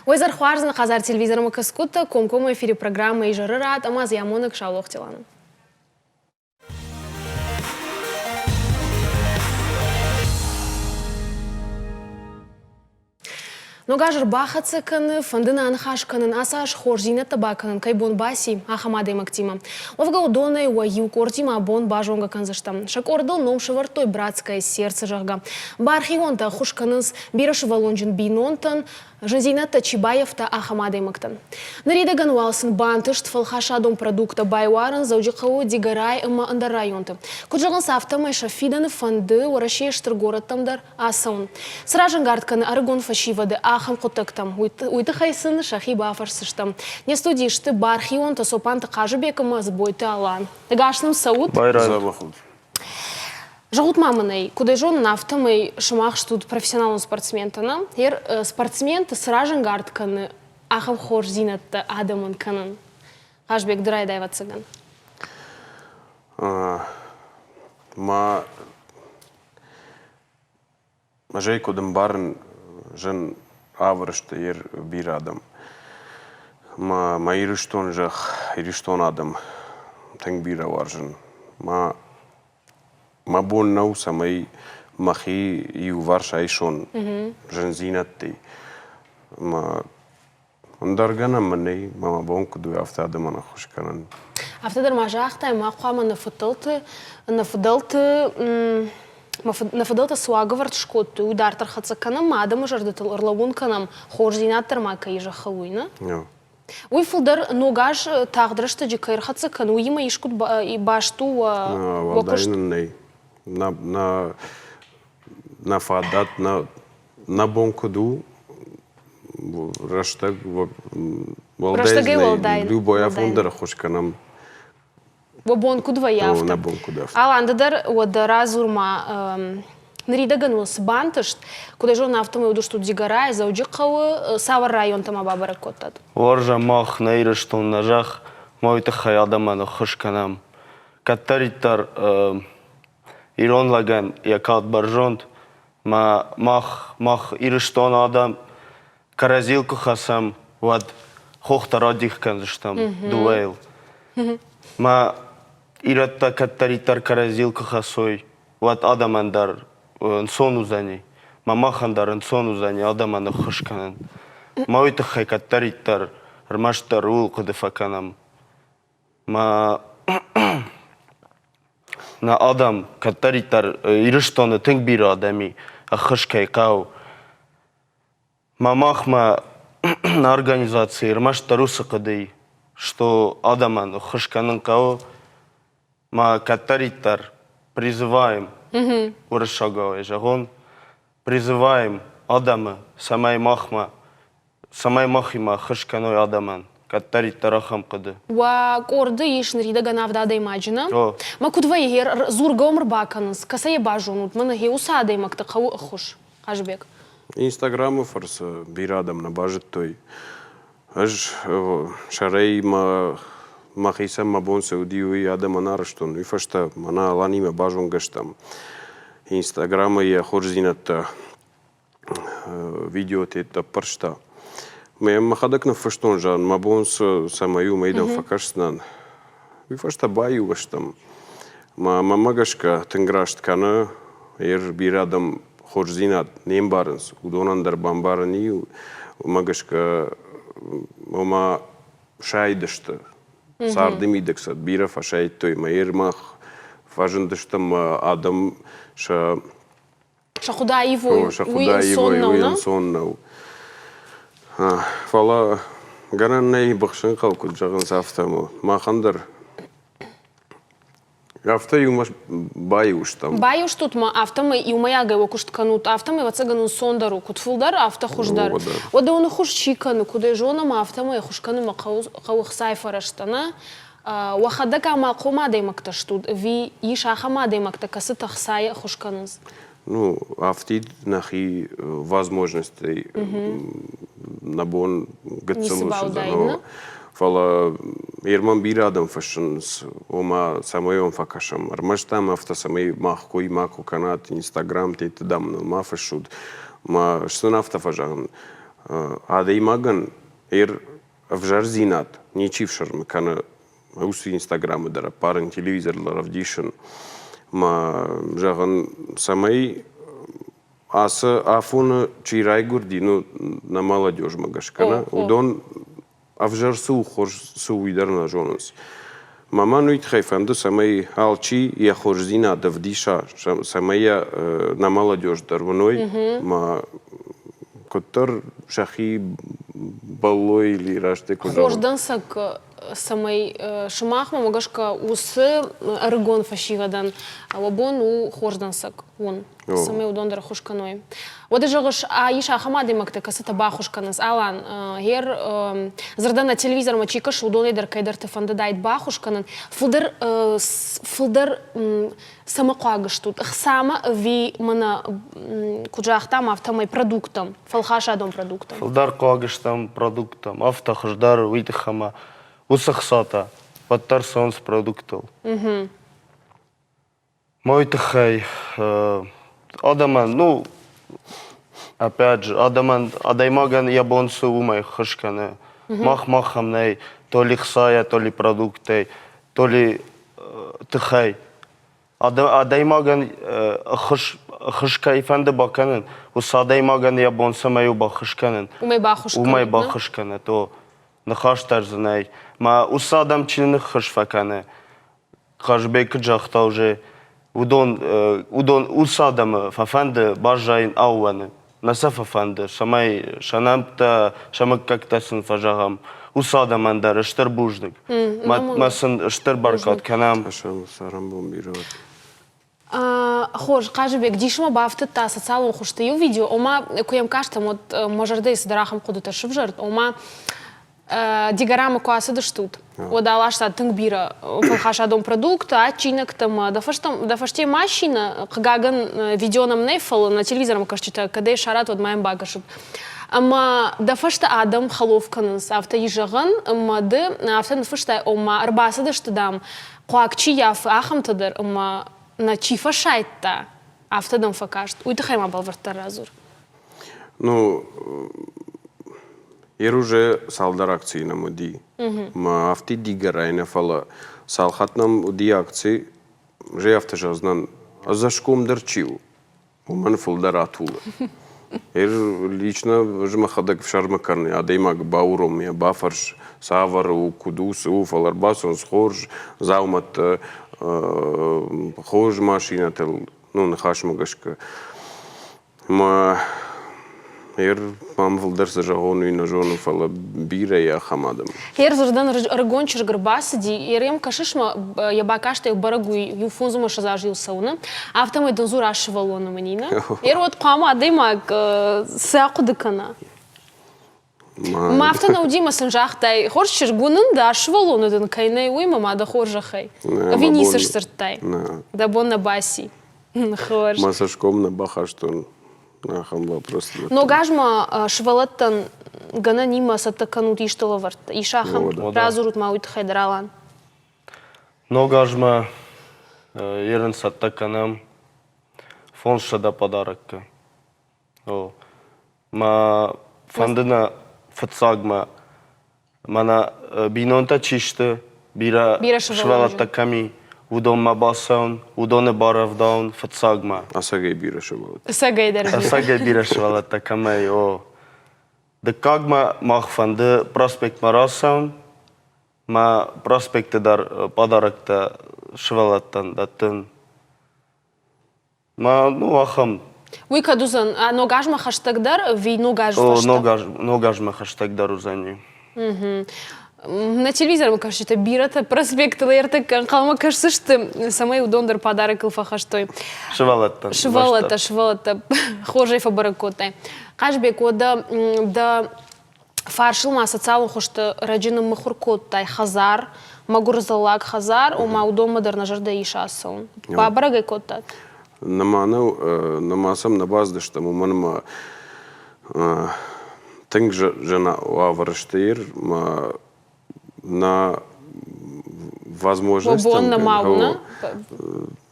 Уой зӕр хуарз хъазар телевизормӕ кӕсгутӕ, комкоммӕ эфири программӕ «Изӕры рад» ӕма зиамонӕг Саулохти Лана. Ног аз ӕрбахӕццӕ кӕны, фӕнды нӕ аныхас кӕнын, ацы аз хорздзинӕдтӕ бакӕнын кӕй бон баци, ахӕм адӕймӕгтимӕ. Уӕвгӕ уыдонӕй уӕ иу къордимӕ абон базонгӕ кӕндзыстӕм. Сӕ къордыл ном сӕвӕрдтой «Братское сердце», зӕгъгӕ. Бархионтӕ ӕххуыс кӕнынц бирӕсывӕллонджын бинонтӕн, Зындзинӕдтӕ чи баййӕфта, ахӕм адӕймӕгтӕн. Ныридӕгӕн уал сын бантыст фӕлхасадон продукттӕ байуарын Дзӕуджыхъӕуы, Дигорайы ӕмӕ ӕндӕр районты. Куыд зӕгъынц, афтӕмӕй сӕ фидӕны фӕнды Уӕрӕсейы стыр горӕттӕм дӕр ацӕуын. Цы разӕнгард кӕны ӕрыгон фӕсивӕды ахӕм хъуыддӕгтӕм, уый тыххӕй сын сӕхи бафӕрсдзыстӕм. Не студийы сты бархионтӕ Цопанты Хъазыбег ӕмӕ Дзбойты Алан. Ӕгас нӕм цӕут! Байрай. Зӕгъут ма мын ӕй, куыд ӕй зонын, афтӕмӕй сымах стут профессионалон спортсментӕ, нӕ? Ер спортсменты цы разӕнгард кӕны ахӕм хорздзинӕдтӕ адӕмӕн кӕнын? Хъазбег, ды райдай, ӕвӕццӕгӕн. Ма Ӕз ӕй куыд ӕмбарын, зын ӕвӕрсты ер бирӕ адӕм. Мӕ, мӕ Ирыстон зӕхх, Ирыстон адӕм тынг бирӕ уарзын. Мӕ, мӕ бон нӕу, цӕмӕй мӕхи иуварс айсон зындзинӕдтӕй. Мӕ Ӕндӕр гӕнӕн мын нӕй, мӕ мӕ бон куыд у, афтӕ адӕмӕн ӕххуыс кӕнын. Афтӕ дӕр ма загътай, ма хъуамӕ нӕ фыдӕлты, нӕ фыдӕлты нӕ фыдӕлтӕ цы уагӕвӕрд скодтой, уый дарддӕр хӕццӕ кӕнӕм, ма адӕмы зӕрдӕтыл ӕрлӕууын кӕнӕм, хорздзинад дӕр ма кӕй зӕххыл, уый, нӕ? Уый фылдӕр ног аз тагъд рӕстӕджы кӕй ӕрхӕццӕ кӕны, уыимӕ искуыд баст у уӕ куыст? Нын нӕй. Нӕ, нӕ, нӕ фадат, нӕ, нӕ бон куыд у, рӕстӕг Рӕстӕгӕй уӕлдай любой афон дӕр ӕххуыс кӕнӕм. Уӕ бон куыд вӕййы афтӕ? Нӕ бон куыд афтӕ. Алан, ды дӕр уӕдӕ радзур-ма, ныридӕгӕн уын цы бантыст, куыд ӕй зонын, афтӕмӕй уыдыстут Дигорайы, Дзӕуджыхъӕуы, цавӕр районтӕ ма бабӕрӕг кодтат? Уарзӕм мах нӕ Ирыстон, нӕ зӕхх, ма уый тыххӕй адӕмӕн ӕххуыс кӕнӕм. Кӕддӕриддӕр ирон лӕгӕн йӕ кад бӕрзонд, Мӕ мах, мах Ирыстоны адӕм кӕрӕдзийыл куы хӕцӕм, уӕд хохтӕ радих кӕндзыстӕм дыууӕйыл. Мӕ ирӕттӕ кӕддӕриддӕр кӕрӕдзийыл куы хӕцой, уӕд адӕмӕн дӕр ӕнцон уыдзӕни, мӕ махӕн дӕр ӕнцон уыдзӕни адӕмӕн ӕххуыс кӕнын. Мӕ уый тыххӕй кӕддӕриддӕр ӕрмӕстдӕр ууыл хъуыды фӕкӕнӕм. Мӕ Нӕ адӕм кӕддӕриддӕр Ирыстоны тынг бирӕ адӕм и, ӕххуыс кӕй хъӕуы. Мӕ махмӕ нӕ организацийы ӕрмӕстдӕр уыцы хъуыды и, что адӕмӕн ӕххуыс кӕнын хъӕуы. Мӕ кӕддӕриддӕр призываем, уырыссагау ӕй зӕгъон, призываем адӕмы, цӕмӕй махмӕ цӕмӕй махимӕ ӕххуыс кӕной адӕмӕн, кӕддӕриддӕр ахӕм хъуыды. Уӕ къорды ис ныридӕгӕн авд адӕймаджы, нӕ? Мӕ куыд вӕййы, дзургӕ уӕм ӕрбакӕнынц, кӕцӕй йӕ базонут, мӕнӕ гъе уыцы адӕймӕгты хъӕуы ӕххуыс, Хъазыбег? Инстаграмы фӕрцы бирӕ адӕм нӕ базыдтой. Ӕз сӕрӕй мӕ мӕхицӕн мӕ бон цы уыди, уый адӕмӕн арӕзтон. Уый фӕстӕ мӕнӕ Аланимӕ базонгӕ стӕм. Инстаграмы йӕ хорздзинӕдтӕ видеотӕ ӕппӕрста. Мӕ мӕхӕдӕг ныффыстон, зӕгъын, мӕ бон цы цӕмӕй у, мӕ дӕм фӕкӕсдзынӕн. Уый фӕстӕ баиу стӕм. Мӕ мӕнмӕ гӕсгӕ тынг раст кӕны, ер бирӕ адӕм хорздзинад не мбарынц, уыдонӕн дӕр бамбарын и, уымӕ гӕсгӕ ома сайд сты. Царды мидӕг сӕ бирӕ фӕсайдтой, мӕ ер мах фӕзындыстӕм, мӕ адӕм сӕ Сӕ хъуыды аивой, уый ӕнцон нӕу, уый ӕнцон нӕу. Фӕлӕ гӕнӕн нӕй быхсын хъӕуы, куыд зӕгъынц, афтӕ махӕн дӕр афтӕ иумӕ баиу стӕм. Баиу стут ма, афтӕмӕй иумӕйагӕй уӕ куыст кӕнут, афтӕмӕй ӕвӕццӕгӕн ӕнцондӕр у, куыд фылдӕр, афтӕ хуыздӕр. Уӕдӕ уын ӕххуыс чи кӕны, куыд ӕй зонӕм, афтӕмӕй ӕххуыс кӕнынмӕ хъӕуы ӕхцайы фӕрӕзтӕ, нӕ? Уӕхӕдӕг амалхъом адӕймӕгтӕ стут ӕви ис ахӕм адӕймӕгтӕ, кӕцытӕ ӕхцайы ӕххуыс кӕнынц? Ну, афтид нӕхи возможностӕй нӕ бон гыццыл у, фӕлӕ Ерман бирӕ адӕм фыссынц, ома цӕмӕй уӕм фӕкӕсӕм. Ӕрмӕст дам афтӕ, цӕмӕй мах кой макуы кӕнат, Инстаграм, тетты дам ныл ма фыссут. Ма сын афтӕ фӕзӕгъын. Адӕймагӕн ӕр ӕвзӕрдзинад ничи фсӕрмы кӕны уыцы Инстаграмы дӕр ӕппарын, телевизоры дӕр ӕвдисын. Мӕ зӕгъын, цӕмӕй ацы афоны чи райгуырди, ну, нӕ молодежмӕ гӕсгӕ, нӕ, уыдон ӕвзӕр цы у, хорз цы у, уый дӕр нӕ зонынц. Мӕ мӕн уый тыххӕй фӕнды, цӕмӕй алчи йӕ хорздзинад ӕвдиса, цӕмӕй йӕ нӕ молодежь дӕр уыной, мӕ куыддӕр сӕхи бӕллой или растӕй куы Хорз дӕнцӕг, цӕмӕй сымахмӕ гӕсгӕ уыцы ӕрыгон фӕсивӕдӕн уӕ бон у хорз дӕнцӕг уын, цӕмӕй уыдон дӕр ӕххуыс кӕной. Уӕдӕ зӕгъыс, ис ахӕм адӕймӕгтӕ, кӕцытӕ баххуыс кӕнынц. Алан, гъер дзырдӕн нӕ телевизормӕ чи кӕсы, уыдонӕй дӕр кӕйдӕрты фӕндыдаид баххуыс кӕнын. Фылдӕр фылдӕр цӕмӕ хъуаг стут? Ӕхцамӕ ӕви мӕнӕ, куыд загътам, афтӕмӕй продукттӕм, фӕлхасадон продукттӕм? Фылдӕр хъуаг стӕм продукттӕм. Афтӕ хуыздӕр уый тыххӕй ӕмӕ уыцы хцатӕ уӕддӕр цӕуынц продукттыл. Мой тыххӕй адӕмӕн, ну, опять же, адӕмӕн, адӕймагӕн йӕ бон цы уымӕй ӕххуыс кӕны. Мах махӕм нӕй то ли хцайӕ, то ли продукттӕй, то ли тыхӕй. Адӕймагӕн ӕххуыс, ӕххуыс кӕй фӕнды бакӕнын, уыцы адӕймагӕн йӕ бон цӕмӕй у баххуыс кӕнын, Уымӕй баххуыс уымӕй баххуыс кӕны, то ныхас дӕр дзы нӕй. Мӕ уыцы адӕм чи ныххуыс фӕкӕны, Хъазыбег куыд загъта уже, уыдон, уыдон уыцы адӕмы фӕфӕнды баззайын аууӕны. Нӕ сӕ фӕфӕнды, цӕмӕй сӕ нӕмттӕ, сӕ мыггӕгтӕ сын фӕзӕгъӕм. Уыцы адӕмӕн дӕр стыр бузныг. Мӕ сын стыр бӕркад кӕнӕм. Цӕрӕнбон бирӕ уӕд. Хорз, Хъазыбег, дисы ма бафтыдта социалон хуызты иу видео, ома, куы йӕм кастӕн, уӕд мӕ зӕрдӕйы цыдӕр ахӕм хъуыдытӕ сывзӕрд, ома, Дигарамы куы ацыдыстут, уӕд аласта тынг бирӕ фӕлхасадон продукттӕ, адджинӕгтӕ ӕмӕ дӕ фӕсте машинӕ, хъыгагӕн, видео нӕм нӕй, фӕлӕ нӕ телевизормӕ кӕсджытӕ кӕдӕй ссарат, уӕд ма йӕм бакӕсут. Ӕмӕ дӕ фӕстӕ адӕм хӕлоф кӕнынц, афтӕ ис зӕгъӕн, ӕмӕ ды афтӕ ныффыстай, ома ӕрбацыдысты, дам, хъуаг чи ййафы, ахӕмтӕ дӕр ӕмӕ нӕ чи фӕсайдта, афтӕ дӕм фӕкаст. Уый тыххӕй ма бӕлвырддӕр радзур. Ну, ер уже цалдӕр акцийы нӕм уыди. Мӕ афтид дигӕрӕй нӕ, фӕлӕ цал хатт нӕм уыди акци, же афтӕ зӕгъдзынӕн, ӕдзӕсгомдӕр чи у, уымӕн фылдӕр атулы. Эр лично ӕз мӕхӕдӕг ӕфсӕрмы кӕнын, адӕймаг бауром, йӕ бафӕрс, цавӕр у, куыд у, цы у, фӕлӕ ӕрбацӕуынц хорз дзаумӕттӕ, хорз машинӕтыл, ну, ныхасмӕ гӕсгӕ. Мӕ Ер мӕм фылдӕр цы зӕгъон, уый нӕ зонын, фӕлӕ бирӕ и ахӕм адӕм. Ер дзырдӕн ӕрыгон чызг ӕрбацыди, ер ӕм кӕсыс мӕ йӕ бакастӕй бӕрӕг у, иу фондзмӕ ссӕдз азы йыл цӕуыны, афтӕмӕй дын дзура сывӕллоны мӕнинӕ. Ер уӕд хъуамӕ адӕймаг цы ахъуыды кӕна? Мӕ афтӕ нӕ уыди, мӕ сын загътай, хорз чызг, уынын дӕ сывӕллоны дын кӕй нӕй, уый мӕ мады хорзӕхӕй. Ӕви ницы сдзырдтай? Дӕ бон нӕ баци. Хорз. Мӕ цӕсгом нӕ бахастон ахӕм вопрос. Ног азмӕ сывӕллӕттӕн гӕнӕнимӕ цӕттӕ кӕнут исты лӕвӕрттӕ? Ис ахӕм? Радзурут ма уый тыххӕй дӕр, Алан. Ног азмӕ ерын цӕттӕ кӕнӕм 500 подароккӕ. О, мӕ фӕнды нӕ фыццагмӕ мӕнӕ бинонтӕ чи сты, бирӕ сывӕллӕттӕ кӕм и, уыдонмӕ бацӕуын, уыдоны барӕвдауын фыццагмӕ. Ӕцӕгӕй бирӕ сывӕллӕттӕ. Ӕцӕгӕй дӕр бирӕ. Ӕцӕгӕй бирӕ сывӕллӕттӕ кӕмӕй, о. Дыккагмӕ мах фӕнды проспектмӕ рацӕуын, мӕ проспекты дӕр подароктӕ сывӕллӕттӕн дӕттын. Ма, ну, ахӕм. Уый кӕд уыдзӕн? Ног азмӕ хӕстӕгдӕр ӕви ног азы фӕстӕ? Ног, аз, ног азмӕ хӕстӕгдӕр уыдзӕни. Нӕ телевизормӕ кӕсджытӕ бирӕтӕ проспектыл ӕртӕккӕ ӕнхъӕлмӕ кӕсдзысты, цӕмӕй уыдон дӕр подарокыл фӕхӕстой. Сывӕллӕттӕ. Сывӕллӕттӕ, сывӕллӕттӕ. Хорзӕй фӕбӕрӕг кодтай. Хъазбег, уӕдӕ дӕ фарсыл ма социалон хуызты раджы ныммыхуыр кодтай хӕдзар, мӕгуыр дзыллаг хӕдзар, ома уыдонмӕ дӕр нӕ зӕрдӕ ис ацӕуын. Бабӕрӕг ӕй кодтат? Нырма нӕу, нырма сӕм нӕ бацыдыстӕм, уымӕн ӕмӕ тынг зын уавӕры сты ир, мӕ нӕ возможностям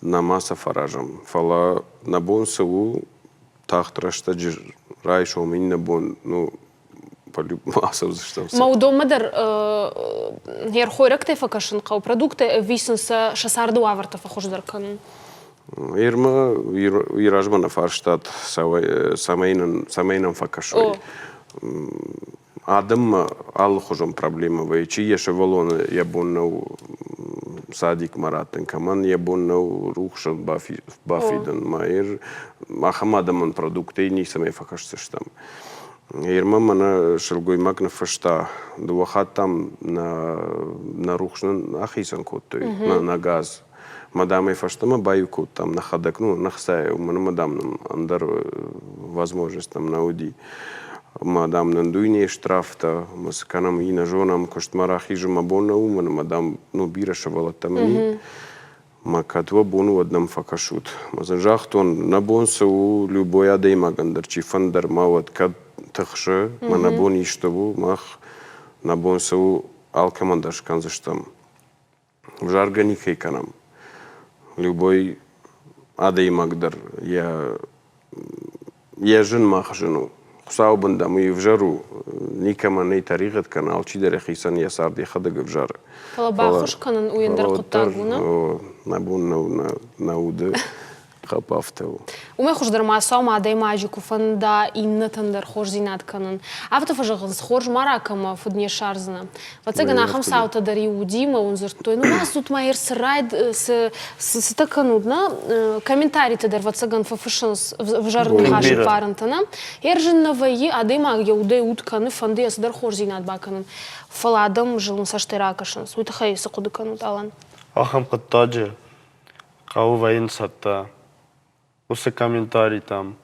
нӕма сӕ фӕразӕм. Фӕлӕ нӕ бон цы у, тагъд рӕстӕджы райсом, иннӕ бон, ну, ацӕудзыстӕм. Ма уыдонмӕ дӕр йе рхойрӕгтӕй фӕкӕсын хъӕуы, продукттӕ ӕви сын сӕ царды уавӕртӕ фӕхуыздӕр кӕнын? Ирмӕ уый размӕ нӕ фарстат, цӕмӕй нӕм фӕкӕсой. Адӕммӕ алыхуызон проблемӕ вӕййы. Чи йӕ сывӕллоны йӕ бон нӕу садикмӕ раттын, кӕмӕн йӕ бон нӕу рухсӕн бафидын. Ма ахӕм адӕмӕн продукттӕй ницӕмӕй фӕкӕсдзыстӕм. Ирмӕ мӕнӕ сылгоймаг ныффыста, дыууӕ хатт дам нӕ рухс нын ахицӕн кодтой, нӕ газ. Мӕ дам ӕй фӕстӕмӕ баиу кодтам нӕхӕдӕг, ну, нӕ хцайӕ, уымӕн ӕмӕ дам нын ӕндӕр возможность нӕм нӕ уыди. Ӕмӕ дам нын дуйнейы штрафтӕ, ӕмӕ цы кӕнӕм, уый нӕ зонӕм, куыстмӕ рахизын мӕ бон нӕу, уымӕн ӕмӕ дам, ну, бирӕ сывӕллӕттӕ мын и. Мӕ кӕд уӕ бон у, уӕд нӕм фӕкӕсут. Мӕ сын загътон, нӕ бон цы у, любой адӕймагӕн дӕр, чи фӕндӕр ма уӕд, кӕд тыхсы, мӕ нӕ бон исты у, мах нӕ бон цы у, алкӕмӕн дӕр скӕндзыстӕм. Ӕвзаргӕ никӕй кӕнӕм. Любой адӕймаг дӕр йӕ зын мах зын у. Хуыцауы бын дам уый ӕвзӕр у, никӕмӕн нӕй тӕригъӕд кӕны, алчидӕр йӕхицӕн йӕ цард йӕхӕдӕг ӕвзары. Фӕлӕ баххуыс кӕнын уый ӕндӕр хъуыддаг у, нӕ? Нӕ бон нӕу нӕ уды хъӕп афтӕ у. Уымӕй хуыздӕр ма цӕуӕм адӕймаджы куы фӕнда иннӕтӕн дӕр хорздзинад кӕнын. Афтӕ фӕзӕгъынц, хорз ма ракӕ мӕ фыд не ссардзынӕ. Ӕвӕццӕгӕн, ахӕм цаутӕ дӕр-иу уыди мӕ уын дзырдтой, ну рацут ма цы райд, цы цытӕ кӕнут, нӕ? Комментариты дӕр, ӕвӕццӕгӕн, фӕфыссынц ӕвзӕр ныхасы фарнтӕ, нӕ? Ӕрзын нӕ вӕййы, адӕймаг йӕ удӕй уд кӕны, фӕнды йӕ цыдӕр хорздзинад бакӕнын, фӕлӕ адӕм зылын цӕстӕй ракӕсынц. Уый тыххӕй цы хъуыды кӕнут, Алан? Ахӕм хъуыддаджы хъӕуы вӕййынц цӕттӕ уыцы комментаритӕм.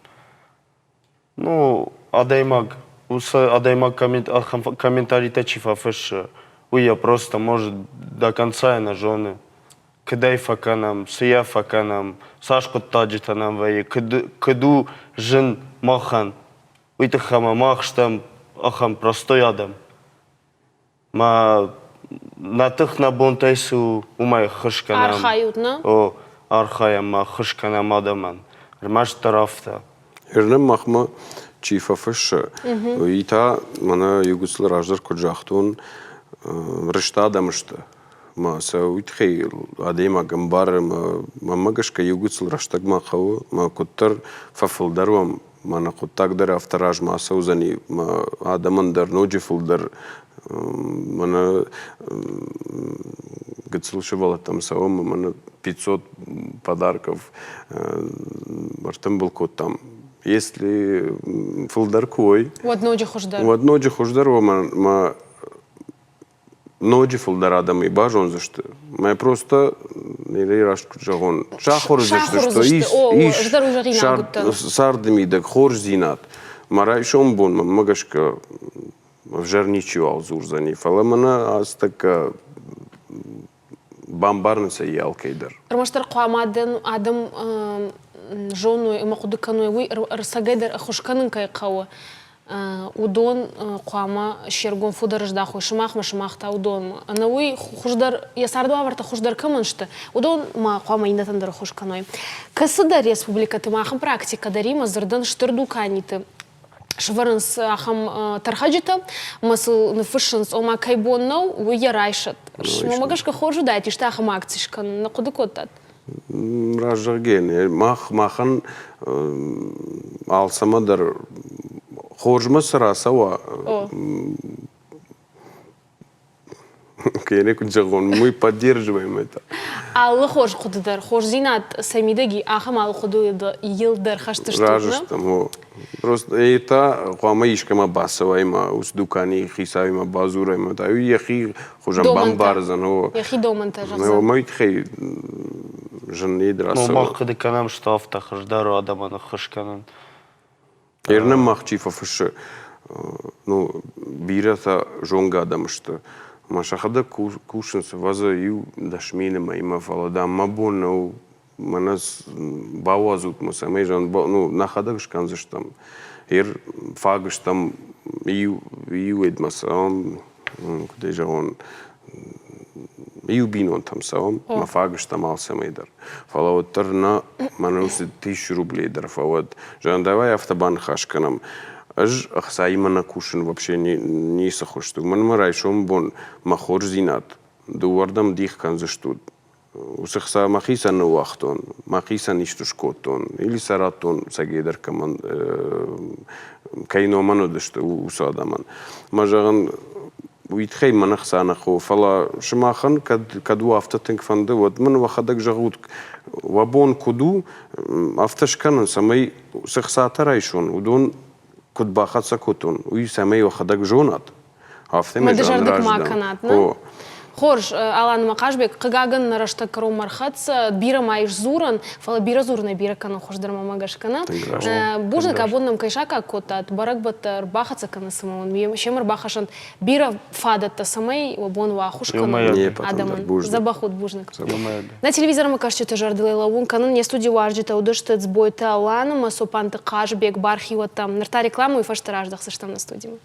Ну, адӕймаг, уыцы адӕймаг ахӕм комментаритӕ чи фӕфыссы, уый йӕ просто может до конца нӕ зоны. Куыд ӕй фӕкӕнӕм, цы йӕ фӕкӕнӕм, цас хъуыддаджытӕ нӕм вӕййы, куыд у зын махӕн. Уый тыххӕй ӕмӕ мах стӕм ахӕм простой адӕм. Мӕ нӕ тых нӕ бонтӕй цы у, уымӕй ӕххуыс кӕнӕм. Архайут, нӕ? О, архайӕм ма ӕххуыс кӕнӕм адӕмӕн. Ӕрмӕстдӕр афтӕ. Ирнӕм махмӕ чи фӕфыссы, уый та мӕнӕ иугуыцыл раздӕр куыд загътон, рыст адӕм сты. Мӕ сӕ уый тыххӕй адӕймаг ӕмбары, мӕнмӕ гӕсгӕ иугуыцыл рӕстӕгмӕ хъӕуы, мӕ куыддӕр фӕфылдӕр уӕм, мӕнӕ хъуыддаг дӕр афтӕ размӕ ацӕудзӕни, мӕ адӕмӕн дӕр ноджы фылдӕр мӕнӕ гыццыл сывӕллӕттӕм цӕуӕм ӕмӕ мӕнӕ 500 подарков ӕртымбыл кодтам. Если фылдӕр куы уой, уӕд ноджы хуыздӕр. Уӕд ноджы хуыздӕр, уымӕн мӕ ноджы фылдӕр адӕмӕй базондзысты. Мӕ просто нырӕй раст куыд зӕгъон, сахуыр уыдзысты, что ис, ис царды мидӕг хорздзинад. Мӕ райсом бон мӕнмӕ гӕсгӕ ӕвзӕр ничиуал дзурдзӕни, фӕлӕ мӕнӕ ацы тӕккӕ бамбарынц ӕй алкӕй дӕр. Ӕрмӕстдӕр хъуамӕ адӕм зоной ӕмӕ хъуыды кӕной, уый ӕрцӕгӕйдӕр ӕххуыс кӕнын кӕй хъӕуы, уыдон хъуамӕ се ргом фылдӕр здахой сымахмӕ, сымах та уыдонмӕ. Ӕнӕуый хуыздӕр, йӕ цардуавӕртӕ хуыздӕр кӕмӕн сты, уыдон ма хъуамӕ иннӕтӕн дӕр ӕххуыс кӕной. Кӕцыдӕр республикӕты ма ахӕм практикӕ дӕр и, мӕ дзырдӕн стыр дуканиты сӕвӕрынц ахӕм тӕрхӕджытӕ ӕмӕ сыл ныффыссынц, ома кӕй бон нӕу, уый йӕ райсӕд. Мӕнмӕ гӕсгӕ хорз уыдаид исты ахӕм акци скӕнын. Нӕ хъуыды кодтат? Раст зӕгъгӕ, мах махӕн алцӕмӕ дӕр хорзмӕ цы рацӕуа, Я куыд зӕгъон, мы поддерживаем это. Алы хорз хъуыды дӕр, хорздзинад сӕ мидӕг и, ахӕм алы хъуыдыйыл дӕр хӕсты Разы стӕм, о. Просто это хъуамӕ искӕмӕ бацӕуай ӕмӕ уыцы дуканийы хицауимӕ бадзурай ӕмӕ та уый йӕхи хуызӕн бамбардзӕн. О. Йӕхи домӕнтӕ зӕгъдзӕн. Омӕ уый тыххӕй зын не рацӕуы. Мах хъуыды кӕнӕм, что афтӕ хуыздӕр у адӕмӕн ӕххуыс кӕнын. Ернӕм мах чи фӕфыссы, ну, бирӕтӕ зонгӕ адӕм сты. Ӕмӕ сӕхӕдӕг кусынц, ӕвӕдза, иу 10 000 мӕймӕ, фӕлӕ, дам, мӕ бон нӕу, мӕнӕ бауадзут мӕ, цӕмӕй ну, нӕхӕдӕг скӕндзыстӕм. Ер фаг стӕм иу иуедмӕ цӕуӕм, куыд ӕй зӕгъон, иу бинонтӕм цӕуӕм, мӕ фаг стӕм алцӕмӕй дӕр. Фӕлӕ уӕддӕр нӕ, мӕнӕ уыцы тысячу рублей дӕр фӕуӕд. Зӕгъӕм, давай афтӕ баныхас кӕнӕм. Ӕз ӕхцаимӕ нӕ кусын вообще ницы хуызты. Уымӕн ӕмӕ райсомы бон мӕ хорздзинад дыууӕрдӕм дих кӕндзыстут. Уыцы хца мӕхицӕн ныууагътон, мӕхицӕн исты скодтон, или сӕ радтон цӕгейдӕр кӕмӕн, кӕй номӕн уыдысты, уыцы адӕмӕн. Мӕ зӕгъын, уый тыххӕй мӕн ӕхца нӕ хъӕуы, фӕлӕ сымахӕн кӕд, кӕд уӕ афтӕ тынг фӕнды, уӕд мын уӕхӕдӕг зӕгъут, уӕ бон куыд у, афтӕ скӕнын, цӕмӕй цы хцатӕ райсон, уыдон куыд бахӕццӕ кодтон, уый цӕмӕй уӕхӕдӕг зонат. Афтӕмӕй Ма дызӕрдыг ма кӕнат, нӕ? Хорз, Алан ӕмӕ Хъазбег, хъыгагӕн, нӕ рӕстӕг кӕронмӕ ӕрхӕццӕ. Бирӕ ма ис дзурӕн, фӕлӕ бирӕ дзурынӕй бирӕ кӕнын хуыздӕр мӕмӕ гӕсгӕ нӕ. Бузныг, абон нӕм кӕй саккаг кодтат, бӕрӕгбӕттӕ ӕрбахӕццӕ кӕнын цымӕ уын семӕ ӕрбахӕссӕнт бирӕ фадӕттӕ, цӕмӕй уӕ бон уа ӕххуыс кӕнын адӕмӕн. Дзӕбӕх ут, бузныг. Нӕ телевизормӕ кӕсджыты зӕрдыл лӕууын кӕнын не студийы уазджытӕ уыдысты Дзбойты Алан ӕмӕ Цопанты Хъазбег бархиуӕттӕ. Ныр та рекламӕ уый фӕстӕ раздӕхдзыстӕм нӕ студимӕ.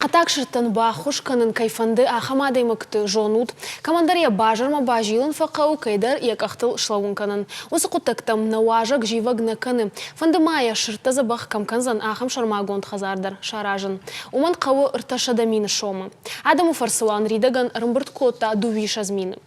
Хъӕддаг сырдтӕн баххуыс кӕнын кӕй фӕнды, ахӕм адӕймӕгты зонут. Кӕмӕндӕр йӕ базармӕ базилын фӕхъӕуы, кӕйдӕр йӕ къӕхтыл слӕууын кӕнын. Уыцы хъуыддӕгтӕм нӕ уазӕг зивӕг нӕ кӕны. Фӕнды ма йӕ сырдтӕ дзӕбӕх кӕм кӕндзӕн, ахӕм сӕрмагонд хӕдзар дӕр саразын. Уымӕн хъӕуы 300 000 сомы. Адӕмы фӕрцы уал ныридӕгӕн ӕрӕмбырд кодта 22 000.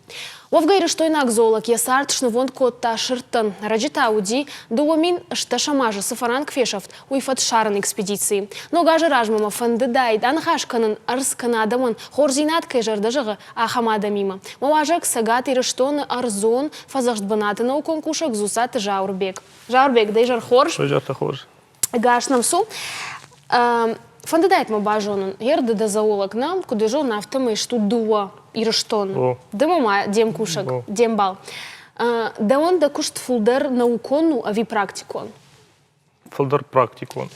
Уӕвгӕ ирыстойнаг зоолог йӕ цард снывонд кодта сырдтӕн. Ӕрӕджы та уыди, 2010 азы цы фӕранк фесӕфт, уый фӕд ссарын экспедицийы. Ног азы размӕ мӕ фӕндыдаид аныхас кӕнын ӕрдз кӕнӕ адӕмӕн хорздзинад кӕй зӕрдӕ зӕгъы, ахӕм адӕмимӕ. Мӕ уазӕг Цӕгат Ирыстоны ӕрдзон фӕдзӕхст бынаты наукон кусӕг Дзуццаты Зауырбег. Зауырбег, дӕ изӕр хорз. Изӕртӕ хорз. Ӕгас нӕм цу. Фӕндыдаид мӕ базонын, гъер ды дӕ зоолог нӕ, куыд дӕ зонын, афтӕмӕй стут дыууӕ Ирыстоны. Ды мӕ ма де мкусӕг, де мбал. Дӕуӕн дӕ куыст фылдӕр наукон у ӕви практикон? Фылдӕр практикон.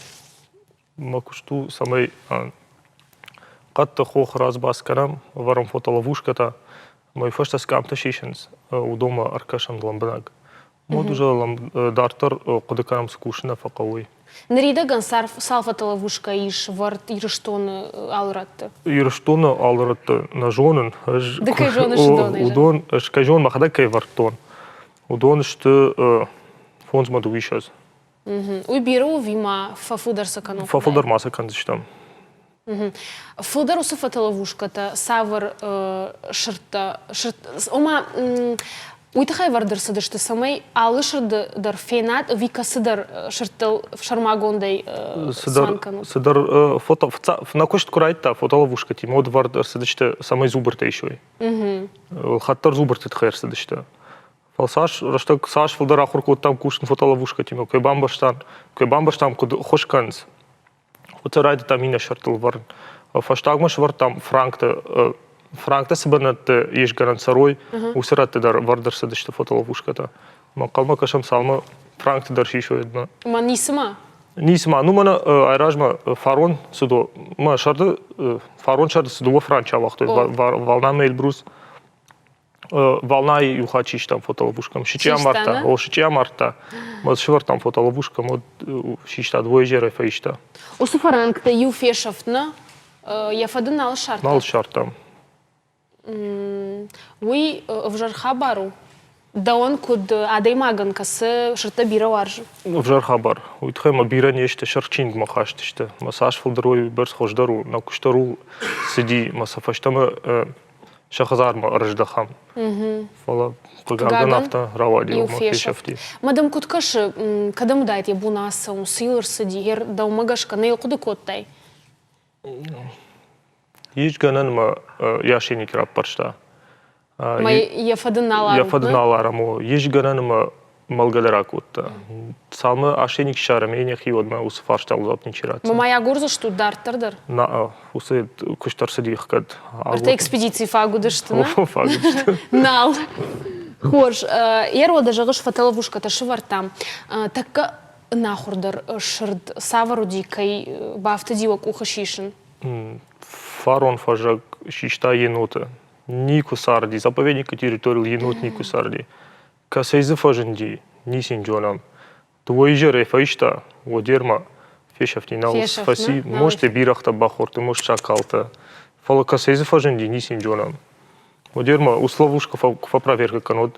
Мӕ куыст у, цӕмӕй хъӕдты хохы разбас кӕнӕм, ӕвӕрӕм фотоловушкӕтӕ, ӕмӕ уый фӕстӕ цы къамтӕ сисынц, уыдонмӕ ӕркӕсӕм лӕмбынӕг. Мод уже дарддӕр хъуыды кӕнӕм, цы кусын нӕ фӕхъӕуы, уый. Ныридӕгӕн цал фотоловушкӕ ис вӕрд Ирыстоны алы рӕтты? Ирыстоны алы рӕтты нӕ зонын. Ды кӕй зоныс, уыдонӕй? Уыдон, ӕз кӕй зонын, мӕхӕдӕг кӕй вӕрдтон, уыдон сты фондзмӕ дыууиссӕдз. Уый бирӕ у ӕви ма фӕфылдӕр сӕ кӕнон? Фӕфылдӕр ма сӕ кӕндзыстӕм. Фылдӕр уыцы фотоловушкӕтӕ цавӕр сырдтӕ, ома уый тыххӕй ӕвӕрд ӕрцыдысты, цӕмӕй алы сырды дӕр фенат ӕви кӕцыдӕр сырдтыл сӕрмагондӕй цуан кӕнут? Цыдӕр фото, нӕ куыст куы райдыдта фотоловушкӕтимӕ, уӕд ӕвӕрд ӕрцыдысты, цӕмӕй зубртӕ исой. Хатт дӕр зубрты тыххӕй ӕрцыдысты. Фӕлӕ цас рӕстӕг цас фылдӕр ахуыр кодтам кусын фотоловушкӕтимӕ, куы бамбӕрстам, куы бамбӕрстам, куыд хуыз кӕнынц, уыцы райдыдтам иннӕ сӕртыл вӕрын. Фӕстагмӕ сӕвӕрдтам франкты, франктӕ цы бынӕтты ис гӕнӕн цӕрой, уыцы рӕтты дӕр ӕвӕрд ӕрцыдысты фотоловушкӕтӕ. Мӕ хъӕумӕ кӕсӕм, цалынмӕ франкты дӕр сисой, уӕдмӕ. Ма ницыма? Ницыма. Ну, мӕнӕ айразмӕ фарон цы мӕ сӕрды, фарон сӕрды цы дыууӕ франчы ауагътой, Волна ӕмӕ Эльбрус, Волнайы иу хатт систам фотоловушкам. Сычъи амардта. О, сычъи амардта. Мӕ сывӕрдтам фотоловушкам, уӕд систа, двое фӕиста. Уыцы фӕранктӕ иу фесӕфт, нӕ? Йӕ фӕд ын нал ссардта? Нал ссардтам. Уый ӕвзӕр хабар у? Дӕуӕн куыд адӕймагӕн, кӕцы сырдтӕ бирӕ уарзы? Ӕвзӕр хабар. Уый тыххӕй мӕ бирӕ не сты, сырх чиныгмӕ хаст сты. Мӕ цас фылдӕр уой, уый бӕрц хуыздӕр у. Нӕ куыстдӕр у цыди, мӕ сӕ фӕстӕмӕ сӕ хӕдзармӕ ӕрыздӕхӕм. Фӕлӕ хъыгагӕн афтӕ рауади, ӕмӕ фесӕфти. Мадам куыд кӕсы, кӕдӕм уыдаид йӕ бон ацӕуын, цы йыл ӕрцыди, дӕумӕ гӕсгӕ нӕ йыл хъуыды кодтай? Ис гӕнӕн мӕ яшеник раппӕрста. Мӕ йӕ фӕд ын нал Йӕ фӕд нал арӕм, ис гӕнӕн ӕмӕ мӕлгӕ дӕр акодта. Цалынмӕ ошейник ссарӕм, йе нӕхи уӕдмӕ уыцы фарстайыл дзуапп ничи ратдзӕн. Ма йӕ агурдзыстут дарддӕр дӕр? Наа, уыцы куыст ӕрцыди ӕхгӕд. Ӕртӕ экспедици фаг уыдысты, нӕ? Фаг уыдысты. Нал. Хорз. Йе рода, зӕгъыс, фотоловушкӕтӕ сывӕрдтам. Тӕккӕ ӕнахуырдӕр сырд цавӕр уыди, кӕй бафтыди уӕ къухы сисын? Фарон фӕззӕг систа еноты. Никуы царди, заповедникы территорийыл енот никуы царди. Кӕцӕй дзы фӕзынди, ницы йын зонӕм. Дыууӕ изӕрӕй фӕиста, уӕддӕр фесӕфти, нал фӕци, может, бирӕгътӕ бахордтой, может, шакалтӕ. Фӕлӕ кӕцӕй дзы фӕзынди, ницы йын зонӕм. Уӕддӕр ма уыцы ловушка куы фӕпроверка кӕн, уӕд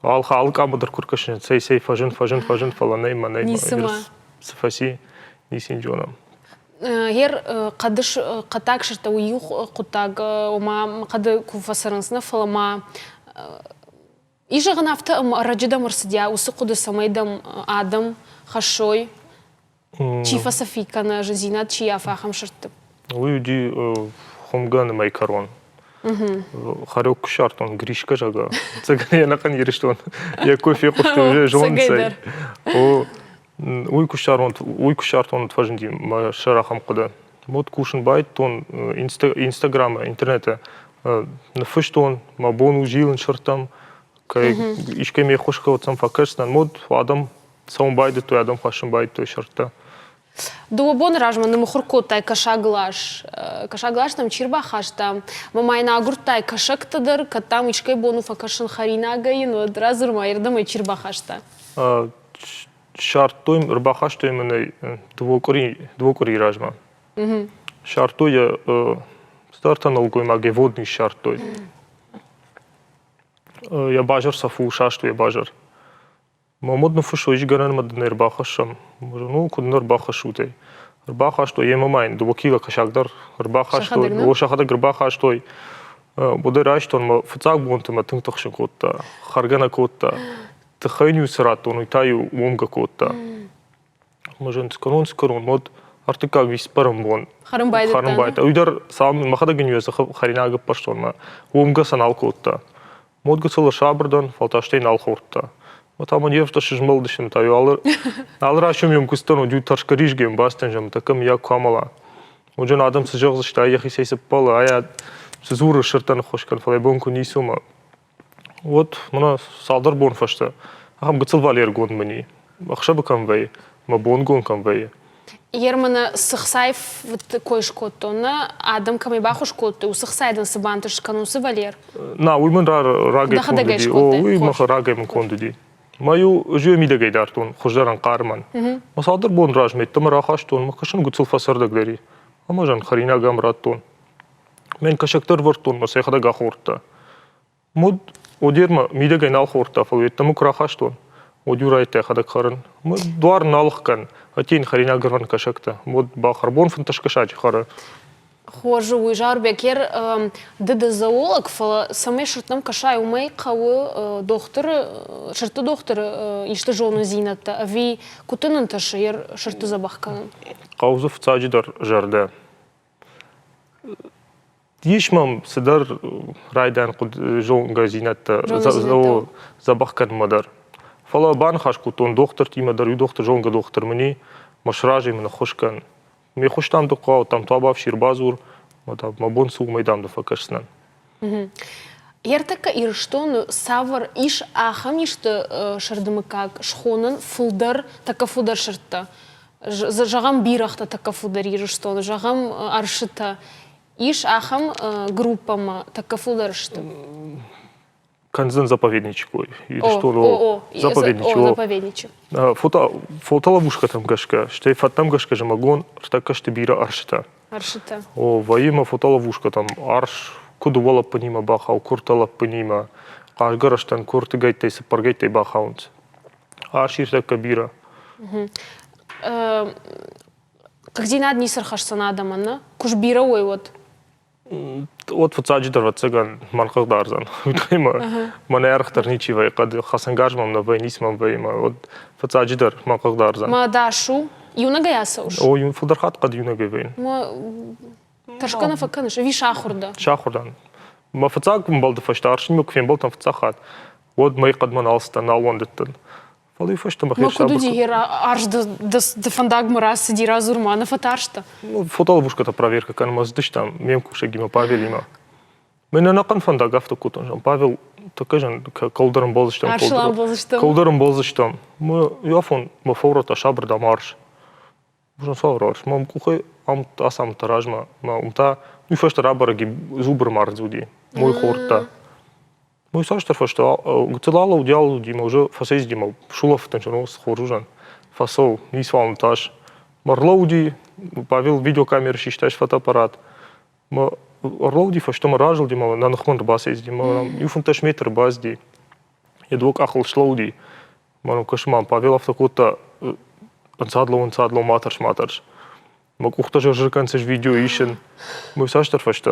алы къамы дӕр куы ркӕсын, цӕй, цӕй, фӕзынд, фӕзынд, фӕзынд, фӕлӕ нӕй, мӕ нӕй, цы фӕци, ницы йын зонӕм. Гъер хъӕды хъӕддаг сырдтӕ уый иу хъуыддаг, ома хъӕды куы фӕцӕрынц, нӕ, фӕлӕ ма ис зӕгъын афтӕ, ӕмӕ ӕрӕджы дӕм ӕрцыдиа уыцы хъуыды, цӕмӕй дӕм адӕм хӕссой, чи фӕцӕфи кӕнӕ зындзинад чи ййафа, ахӕм сырдты. Уый уыди хуымгӕны мӕй кӕрон. Хорек куы ссардтон, Гришка, зӕгъгӕ, ӕцӕгӕн йе нӕхъӕн Ирыстон йӕ кой фехъуыстой, зонынц ӕй. О, уый куы ссарон, уый куы ссардтон, фӕзынди мӕ сӕр ахӕм хъуыды. Вот кусын байдыдтон Инстаграмы, интернеты ныффыстон, мӕ бон у зилын сырдтӕм, кӕй искӕй ме ххуыс кӕуыдзӕн фӕкӕсдзӕн. Вот адӕм цӕуын байдыдтой, адӕм хӕссын байдыдтой сырдтӕ. Дыууӕ боны размӕ ныммыхуыр кодтай кӕсаглас. Кӕсаглас нӕм чи рбахаста? Мӕ ма йын агуырдтай кӕсӕгтӕ дӕр, кӕд дӕм искӕй бон у фӕкӕсын хӕринагӕй йын, уӕд радзур ма, ирдӕм ӕй чи рбахаста? Ссардтой, ӕрбахастой мын ӕй дыууӕ къуырийы размӕ. Ссардтой йӕ, цыдӕртӕ нӕлгоймаг йӕ водный ссардтой. Йӕ базар цӕф у, саст у йӕ базар. Мӕ мад ныффыссой, изгӕнӕнмӕ дын ӕрбахӕссӕм. Ну, куыд нын ӕрбахӕссут ӕй? Ӕрбахастой, йемӕ ма йын дыууӕ кило кӕсаг дӕр ӕрбахастой. О, сӕхӕдӕг ӕрбахастой. Уӕдӕй райстон мӕ фыццаг бонты мӕ тынг тыхсын кодта, хӕргӕ нӕ кодта. Тыххӕй-иу цы радтон, уый та-иу уомгӕ кодта. Мӕ зын скӕнон, скӕнон, уӕд ӕртыккаг виспӕрӕн бон хӕрын байдыдта. Хӕрын байдыдта. Уый дӕр мӕхӕдӕг ын йӕ дзыхы хӕринаг ӕппӕрстон мӕ уомгӕ сӕ нал кодта. Мод гыццыл ӕрсабыр дӕн, фӕлӕ та стӕй нал хордта. Мӕ та мын йе фтӕ сызмӕлдысты та алы алы райсом йӕм куыстӕн уыд тӕрсгӕ ризгӕ бацыдтӕн зӕгъын, тӕккӕ мыййаг куы амӕла. Уыджын адӕм цы зӕгъдзысты, ай йӕхицӕй цы ппӕлы, ай цы дзуры, сырдтӕн ӕххуыс кӕн, фӕлӕ бон куы ницы уымӕ. Уӕд мӕнӕ цалдӕр бон фӕстӕ ахӕм гыццыл валергонд мын и. Ӕхсӕвы кӕм вӕййы, мӕ бонгон кӕм вӕййы. Ерманы цы хцайы кой скодтон, нӕ адӕм кӕмӕй баххуыс кодтой, уыцы хцайы дын цы бантыст кӕнон, цы Валер? На, уый мын рагӕй конд уыди. О, уый мын рагӕй мын конд уыди. Мӕ-иу ӕз мидӕгӕй дардтон хуыздӕрӕн хъармӕн. Мӕ цалдӕр бон размӕ ӕддӕмӕ рахастон, мӕ кӕсын гыццыл фӕцӕрдӕгдӕр и. Ӕмӕ зӕн хӕринаг ӕм радтон. Мӕн кӕсӕгтӕ ӕрвӕрдтон, мӕ сӕхӕдӕг ахордта. Муд одермӕ мидӕгӕй нал хордта, фӕлӕ йеддӕмӕ куы рахастон, уӕд-иу райдыдта йӕхӕдӕг хӕрын. Дуар нал хгӕн, ӕддейы хӕринаг ӕрвӕн кӕсӕгтӕ. Уӕд бахӕр, бон 15 кӕсаджы хӕры. Хорз у уый, Зауырбег, ер ды дӕ зоолог, фӕлӕ цӕмӕй сырдтӕм кӕсай, уымӕй хъӕуы дохтыры, сырдты дохтыры исты зонындзинӕдтӕ ӕви куыд дын ӕнтысы ер сырдты дзӕбӕх кӕнын? Хъӕуы дзы фыццаджыдӕр зӕрдӕ. Ис мӕм цыдӕр райдайӕн зонгӕдзинӕдтӕ дзӕбӕх кӕнынмӕ дӕр. Фӕлӕ баныхас кодтон дохтыртимӕ дӕр, иу дохтыр, зонгӕ дохтыр мын и, мӕ сразы мын ӕххуыс кӕн. Ме ххуыс дам ды хъӕуы, там туабафсир бадзур, мӕ бон цы у, уымӕй дам ды фӕкӕсдзынӕн. Ӕртӕккӕ Ирыстоны цавӕр ис ахӕм исты сырды мыггаг схонын фылдӕр, тӕккӕ фылдӕр сырдтӕ? Зӕгъӕм, бирӕгътӕ тӕккӕ фылдӕр Ирыстоны, зӕгъӕм, ӕрсытӕ. Ис ахӕм группӕмӕ тӕккӕ фылдӕр сты? Кӕндзӕн заповедничы кой. Ирыстоны заповедничы. Заповедничы. Фотоловушкӕтӕм гӕсгӕ, стӕй фӕдтӕм гӕсгӕ зымӕгон ӕртӕккӕ сты бирӕ ӕрсытӕ. Ӕрсытӕ. О, вӕййы ма фотоловушкӕтӕм арс куы дыууӕ лӕппынимӕ бахауы, куы ӕртӕ лӕппынимӕ. Хъазгӕрӕзтӕн куы ӕртыгӕйттӕй, цыппӕргӕйттӕй бахауынц. Арс иртӕккӕ бирӕ. Хъыгдзинад ницы рхӕсдзӕн адӕмӕн, нӕ? Куы сбирӕ уой, уӕд? Уӕд фыццаджыдӕр, ӕвӕццӕгӕн, мӕн хъыгдардзӕн. Мӕнӕ ӕргъ дӕр ничи вӕййы, хъӕды хӕцӕнгарз мӕм нӕ вӕййы, ницы мӕм вӕййы, мӕ уӕд фыццаджыдӕр мӕн хъыгдардзӕн. Мӕ дӕс у? Иунӕгӕй ацӕуыс? О, фылдӕр хатт хъӕд иунӕгӕй вӕййын. Мӕ тӕрсгӕ нӕ фӕкӕныс, ӕви сахуыр дӕ? Сахуыр дӕн. Мӕ фыццаг ӕмбӕлды фӕстӕ арсимӕ куы фембӕлдтӕн фыццаг хатт, уӕд мӕй хъӕдмӕ нал цыдтӕн, нал уӕндыдтӕн. Фӕлӕ фӕстӕмӕ Ма куыд уыди арс ды фӕндагмӕ рацыди, радзур-ма, нӕ фӕтарстӕ? Ну, фотоловушкӕтӕ проверка кӕнынмӕ цыдыстӕм ме мкусӕгимӕ Павелимӕ. Мӕн ӕнӕхъӕн фӕндаг афтӕ кодтон, зӕгъын, Павел, такӕ зӕн, кӕуылдӕр ӕмбӕлдзыстӕм. Арсыл ӕмбӕлдзыстӕм. Кӕуылдӕр ӕмбӕлдзыстӕм. Мӕ иуафон мӕ фӕурӕдта сабырдӕм арс. Бузон цавӕр арс? Мӕ къухӕй ацамыдта размӕ, мӕ уым та уый фӕстӕ рабӕрӕг и зубр мард уыди, мой хордта. Ну, цасдӕр фӕстӕ гыццыл алӕуди, алӕуди мӕ уже фӕцӕйцыди мӕ сулӕфыдтӕн, зӕгъын, хорз уызӕн. Фӕцӕуы, ницуал тас. Мӕ рлӕууыди, Павел видеокамерӕ систа фотоаппарат. Мӕ ӕрлӕууыди фӕстӕмӕ, разылди ӕмӕ нӕ ныхмӕ ӕрбацӕйцыди. Ӕмӕ иу 15 метры бацыди, йӕ дыууӕ къахыл слӕууыди. Мӕ ну кӕсы мӕм, Павел афтӕ кодта, ӕнцад лӕуу, ӕнцад лӕуу, ма тӕрс, ма тӕрс. Мӕ къухтӕ зыр-зыр кӕнынц видео исын. Мӕ цасдӕр фӕстӕ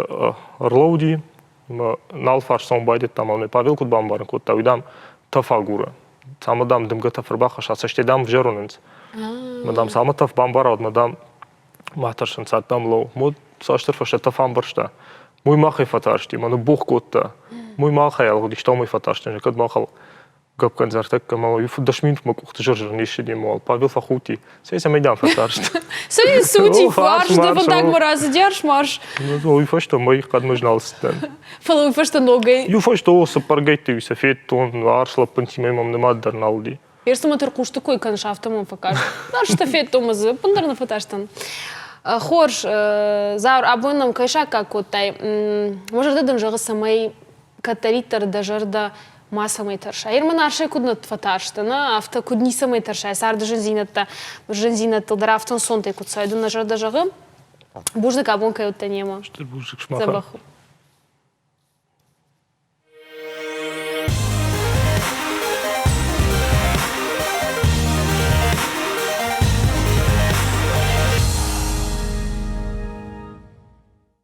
ӕрлӕууыди, мӕ нал фарс цӕуын байдыдта, мӕ Павел куыд бамбарын кодта, уый, дам, тӕф агуры. Цӕмӕ, дам, дымгӕ тӕф ӕрбахӕсса, цӕстӕй, дам, взӕр уынынц. Мӕ, дам, цӕмӕ тӕф бамбара, уӕдмӕ, дам, ма тӕрсын, цад, дам, лӕуу. Мод цасдӕр фӕстӕ тӕф амбӕрста. Мой махӕй фӕтарсти, мӕ ныббогъ кодта. Мой махӕй ӕлгъыд истау мой фӕтарстӕн, кӕд махыл гӕпгӕндзӕртӕккӕ ма иу 10 минутмӕ къухты зыр-зыр не ссыди ӕмӕ Павел фӕхудти. Цӕй, цӕмӕй дӕм фӕтарст? Цӕй, сути, фарс, дӕ фӕндагмӕ рацыди арс-марш. Уый фӕстӕ мӕй хъӕдмӕ нал цыдтӕн. Фӕлӕ уый фӕстӕ ногӕй? Иу фӕстӕ о, цыппӕргӕйтты сӕ федтон, арс лӕппынтимӕ мӕм нымад дӕр нал уыди. Ерсымӕ тӕрхъусты кой кӕныс, афтӕ мӕм фӕкаст. Арстӕ федтон мӕ дзы, ӕппындӕр нӕ фӕтарстӕн. Хорз, Зауыр, абон нӕм кӕй саккаг кодтай, мӕ зӕрдӕ дын зӕгъы, цӕмӕй кӕддӕриддӕр дӕ зӕрдӕ мацӕмӕй тӕрсай. Ир мын арсӕй куыд нӕ фӕтарстӕ, нӕ, афтӕ куыд ницӕмӕй тӕрсай, царды зындзинӕдтӕ, зындзинӕдтыл дӕр афтӕ ӕнцонтӕй куыд цӕуай, дын нӕ зӕрдӕ зӕгъы. Бузныг абон кӕй уыдтӕ немӕ. Стыр бузныг сымахӕн. Дзӕбӕх у.